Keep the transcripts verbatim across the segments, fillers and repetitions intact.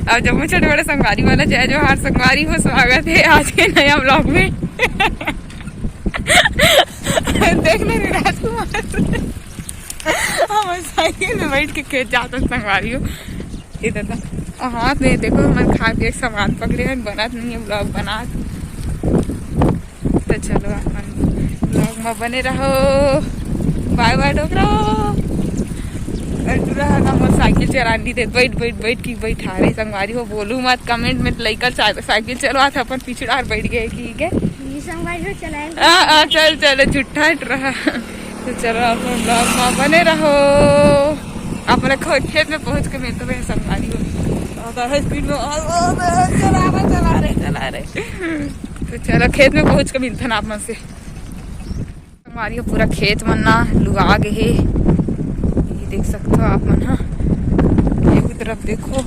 अब जम्मो छोटे बड़े संगवारी मन ला जय जोहार। संगवारी हो, स्वागत हे आज के नया vlog में। देख ले रे राजकुमार, हम साइकिल में बैठ के खेत जात हन संगवारी हो। ये दादा, हाथ में देखो, हमन खा के सामान पकड़े हन, बनत नहीं है vlog, बनात। तो चलो, अपन vlog में बने रहो। बाय बाय डोकरा। अरे टूरा है ना, मोर साइकिल चलान नहीं देत, बैठ बैठ बैठ के बैठा रहे। संगवारी हो, बोलू मत, comment में लइका सा-, साइकिल चलवात हे, अपन पिछड़ा और बैठ गए, ठीक है? ये संगवारी हो, चलाएंगे। आ, आ, चल चल, झूठा हट रहा। तो चलो, अपन vlog में बने रहो। अपने खो-, खेत में पहुंच के मिलते हैं संगवारी हो। ज्यादा है स्पीड में, और, और, और, चला रहे, चला रहे, चला रहे। तो चलो, खेत में पहुंच के मिलते हैं आप मन से। संगवारी हो, पूरा खेत मन ना लुआ गे हे, ये देख सकते हो आप मन हा। ये तरफ देखो,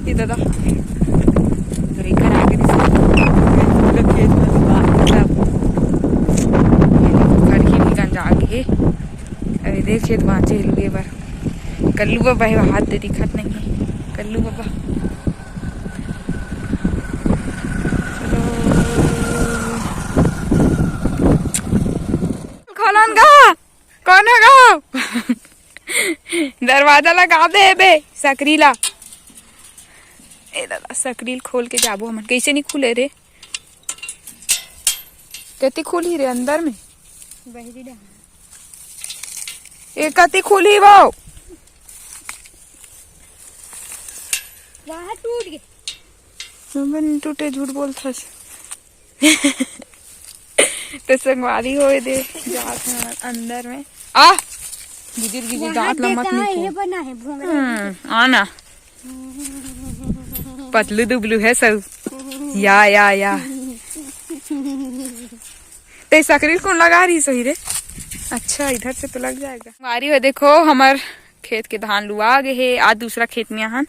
ये दादा, तो एकर आगे दिखा, पूरा खेत मन लुआ गे सब। ये देखो, घर ही भी गंजा गे हे। अरे देख, खेत बांचे हे लुए बर। कल्लू बाबा हे, हाथ दे दिखत नहीं हे। कल्लू बाबा। चलो। खोलन गा, कौन है गा? दरवाजा लगा दे बे, सकरी ला। ए दादा, सकरी खोल के जाबो हमन। कैसे नहीं खुले रे? कति खुली रे अंदर में? बहिरी डहर। ए कति खुली वो? वहाँ टूट गए। नंबर नहीं टूटे, झूठ बोलथस। तो संगवारी होए दे, जात हन अंदर में। आ! गिदिर गिदिर वहाँ दांत ला मत देखा है, निको। ये बना है भोंगड़ा। हम्म, आना। पतलू दुबलू है सब। या, या, या। ते सकरी ल कोन लगा रही सही रे? अच्छा, इधर से तो लग जाएगा। संगवारी हो, देखो, हमर खेत के धान लुआ गे हे। आज दूसरा खेत में आहन,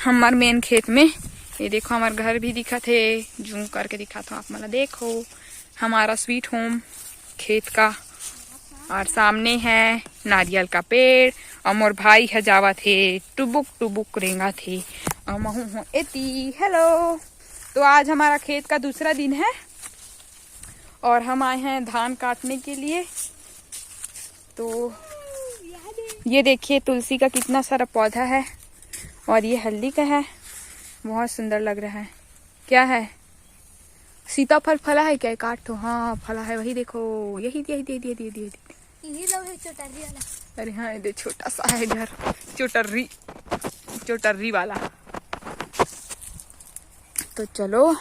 हमर मेन खेत में। ये देखो, हमर घर भी दिखत हे, जूम करके दिखात हूँ आप मन ला। देखो, हमारा स्वीट होम खेत का, और सामने है नारियल का पेड़, और मोर भाई ह जावत हे, टुबुक टुबुक रेंगत हे, और महू हूँ एती। हेलो, तो आज हमारा खेत का दूसरा दिन है और हम आए हैं धान काटने के लिए। तो ये देखिए, तुलसी का कितना सारा पौधा है और ये हल्दी का है, बहुत सुंदर लग रहा है। क्या है, सीताफल फला है क्या? एक आठ ठो, हाँ, फला है, वही देखो, यही, यही, यही, यही, यही, यही। यही लोग है चोटर्री वाला। अरे हाँ, ये दे, छोटा सा है इधर, चोटर्री, चोटर्री वाला। तो चलो,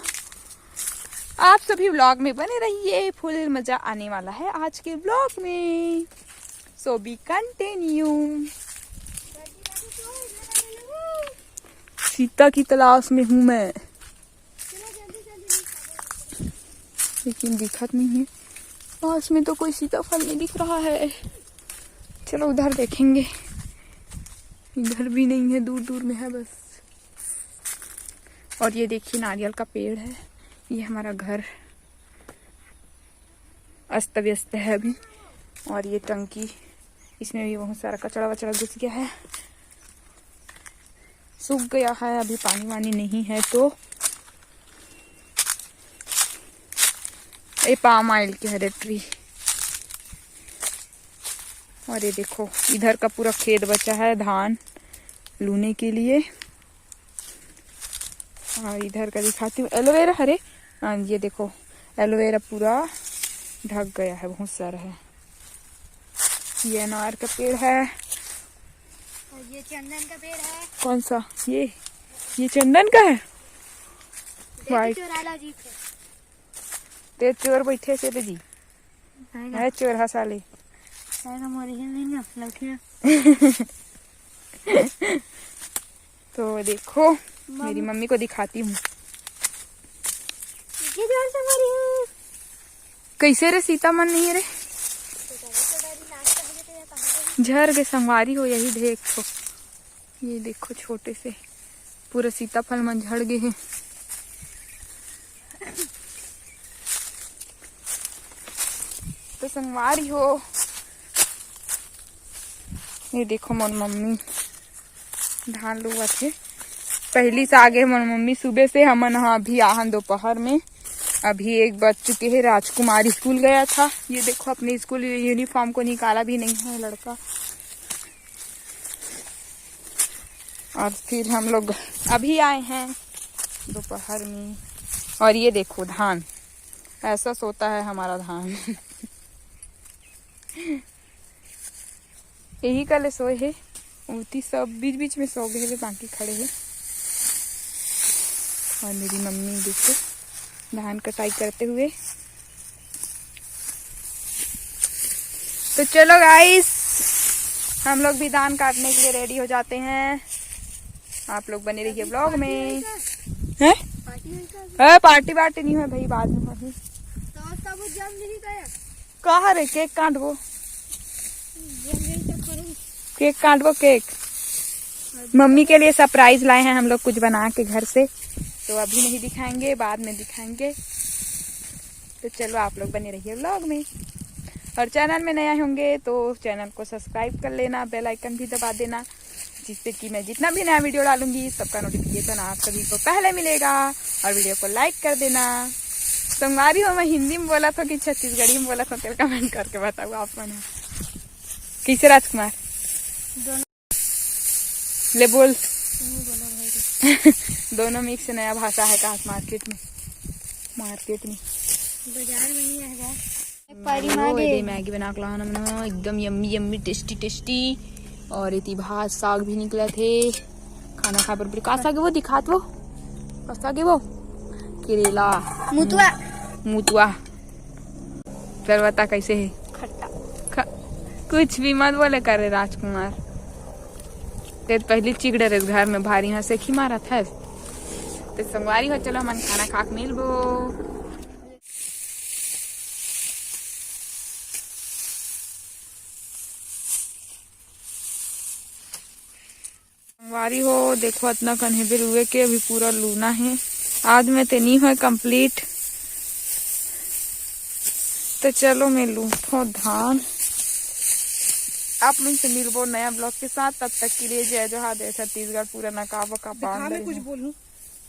आप सभी vlog में बने रहिए, फुल मजा आने वाला है आज के vlog में। So be continue। सीता की तलाश में हूँ मैं, लेकिन दिखत नहीं है। पास में तो कोई सीताफल नहीं दिख रहा है। चलो, उधर देखेंगे, इधर भी नहीं है, दूर दूर में है बस। और ये देखिए, नारियल का पेड़ है, ये हमारा घर अस्त व्यस्त है अभी। और ये टंकी, इसमें भी बहुत सारा कचड़ा वचड़ा घुस गया है, सूख गया है, अभी पानी वानी नहीं है। तो ये पाम ऑयल के हरे ट्री। और ये देखो, इधर का पूरा खेत बचा है धान लूने के लिए। और इधर का दिखाती हूँ, एलोवेरा हरे। हाँ, ये देखो, एलोवेरा पूरा ढक गया है, बहुत सारा है। ये अनार का पेड़ है। और ये चंदन का पेड़ है। कौन सा? ये, ये चंदन का है। देखो, white। चोराला जीप है। ते चोर बैठे से रे जी। आएगा। है चोर हा साले। आएगा मोरे हिल नहीं ना, लौटिया। तो देखो, मम- मेरी मम्मी को दिखाती हूँ। ये जोर से मारी हूँ। कैसे रे सीता मन नहीं है रे? झर के संगवारी हो, यही देखो, ये देखो छोटे से पूरा सीताफल मन झड़ गए हैं। तो संगवारी हो, ये देखो मोर मम्मी धान लुवत हे। पहली से आगे हमर मम्मी सुबह से, हमन ह अभी आहन दोपहर में। अभी एक बज चुके हैं, राजकुमार स्कूल गया था। ये देखो, अपने स्कूल यूनिफॉर्म को निकाला भी नहीं है लड़का। और फिर हम लोग अभी आए हैं दोपहर में। और ये देखो धान, ऐसा सोता है हमारा धान। यही कले सोए हे, उती सब बीच बीच में सो गए हे, बाकी खड़े हे। और मेरी मम्मी देखो धान कटाई करते हुए। तो चलो गाइस, हम लोग भी धान काटने के लिए रेडी हो जाते हैं। आप लोग बने रहिए ब्लॉग में। हैं? अरे पार्टी वार्टी नहीं है भाई, बाद में होही। कहाँ रे केक काटबो? केक काटबो केक। मम्मी के लिए सरप्राइज लाए हैं हम लोग कुछ बना के घर से, तो अभी नहीं दिखाएंगे, बाद में दिखाएंगे। तो चलो आप लोग बने रहिए व्लॉग में, और चैनल में नया होंगे तो चैनल को सब्सक्राइब कर लेना, बेल आइकन भी दबा देना, जिससे कि मैं जितना भी नया वीडियो डालूंगी सबका नोटिफिकेशन आप सभी को पहले मिलेगा। और वीडियो को लाइक कर देना। संगवारी हो, मैं हिंदी में बोला था कि छत्तीसगढ़ी में बोला था, तेरे कमेंट करके बताओ आप मन। कैसे राजकुमार? ले बोल। दोनों मिक्स नया भाषा है कहा मार्केट में, मार्केट में। बाजार में नहीं आएगा। पारी वो मागे। एदे मैगी बना के लाना मनो, एकदम यम्मी यम्मी टेस्टी टेस्टी। और इति भात साग भी निकला थे, खाना खाए पर का साग है वो दिखात वो, का साग है वो? करेला। मुतुआ। मुतुआ। फिर बता कैसे है? खट्टा। ख-, कुछ भी मत बोले करे राजकुमार, ते पहली चिगड़े रे घर में भारी हंसे खी मारत है। ते संगवारी हो, चलो हमन खाना खा के मिलबो। संगवारी हो, देखो अतना कन हे बेलुए के, अभी पूरा लूना हे। आज में ते नी होय कंप्लीट, तो चलो मैं लूथो धान। आप मन से मिलबो नया ब्लॉग के साथ, तब तक के लिए जय जोहार, जय छत्तीसगढ़। पूरा नकाब वकाब बांध कुछ बोलूं?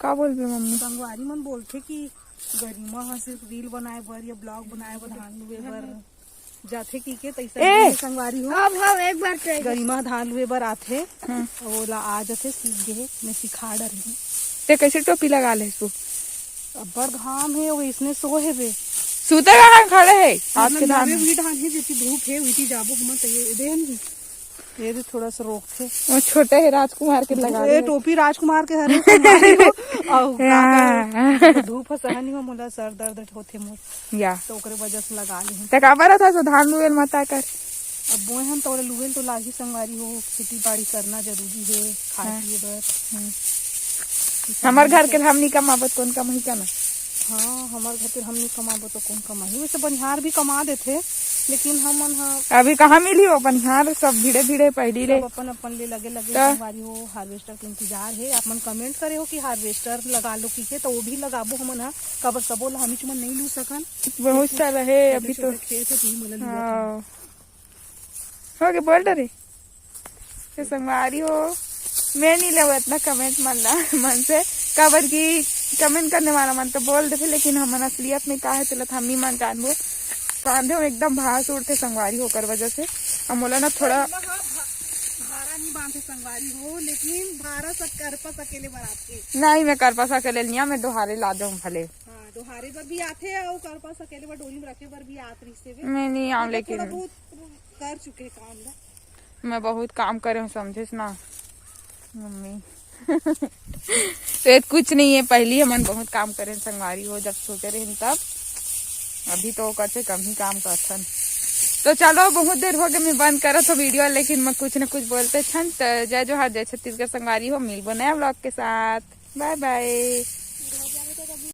का बोलबे मम्मी? संगवारी मन बोलथे कि गरिमा ह सिर्फ रील बनाए बर या ब्लॉग बनाए बर, धान लुए बर जाथे की के, तैसा ए! नहीं संगवारी हो। अब हम एक बार ट्राई गरिमा धान लुए बर आथे, हाँ। ओला आ जाथे, सीख गे हे, मैं सिखा डर हूँ। ते कैसे टोपी लगा ले तू? अब्बड़ घाम हे, वो इसने सो हे बे। सूते कहाँ खड़े है? आज के धान भी धान है, जितनी धूप है, उतनी जाबो हम तो ये दे हम। ये भी थोड़ा सा रोकथे। वो छोटे हे राजकुमार के लगा ए, ले। टोपी राजकुमार के हरे संगवारी हो। अउ का हाँ। करे? धूप ह सहन नहीं हो, मोला सर दर्द होथे मोर। या। तो ओकरे वजह से लगा ले हन। ते काबर था सो धान लुएल मता कर। अब बोए हन तो ओला लुएल तो लागी संगवारी हो, खेती बाड़ी करना जरूरी है, खाए हाँ। पिए बर। हम्म। हमर घर के हम नहीं कमाबो, कौन कमाही का ना? हाँ, हमर घर के हम नहीं कमाबो तो कौन कमाही? वैसे बनिहार भी कमा देथे, लेकिन हमन ह अभी कहाँ मिली हो बनिहार? सब भिड़े भिड़े पहली ले। सब अपन अपन ले लगे लगे त संगवारी हो, हार्वेस्टर के इंतजार है। आप मन कमेंट करे हो कि हार्वेस्टर लगा लो की के, तो वो भी लगाबो हमन ह। काबर सबो ला हमीच मन नहीं लू सकन। बहुत सारा है अभी तो। छोटे खेत है, तुही मन ला लुआ हाँ। हो गए, बोल डरे। तो संगवारी हो, मैं नहीं लेवत ना कमेंट मन ला, मन से, काबर की कमेंट करने वाला मन तो बोल देथे, लेकिन हमन असलियत में का है, तेला तो हमी मन जानबो। कांधे में एकदम भार उठथे संगवारी हो, ओकर वजह से। अब मोला ना थोड़ा भारा नहीं बांधे संगवारी हो, लेकिन भारा सब करपस अकेले बर आथे। नहीं, मैं करपस अकेले नहीं आ, मैं डोहारे ला जाऊं भले। हाँ, डोहारे बर भी आथे, अउ करपस अकेले बर डोली में रखे बर भी आत रहिसे वे। मैं नहीं आऊं, मतलब लेकिन थोड़ा बहुत कर चुके हैं काम ला। मैं बहुत काम करे हूँ, समझेस ना मम्मी। तो ये कुछ नहीं है, पहली हमन बहुत काम करे संगवारी हो, जब छोटे रहिन तब। अभी तो ओकर से कम ही काम करथन। तो चलो, बहुत देर हो गए मैं बंद करत हो वीडियो, लेकिन मैं कुछ न कुछ बोलते छन। तो जय जोहार, जय छत्तीसगढ़ संगवारी हो, मिलबो नया ब्लॉग के साथ, बाय बाय।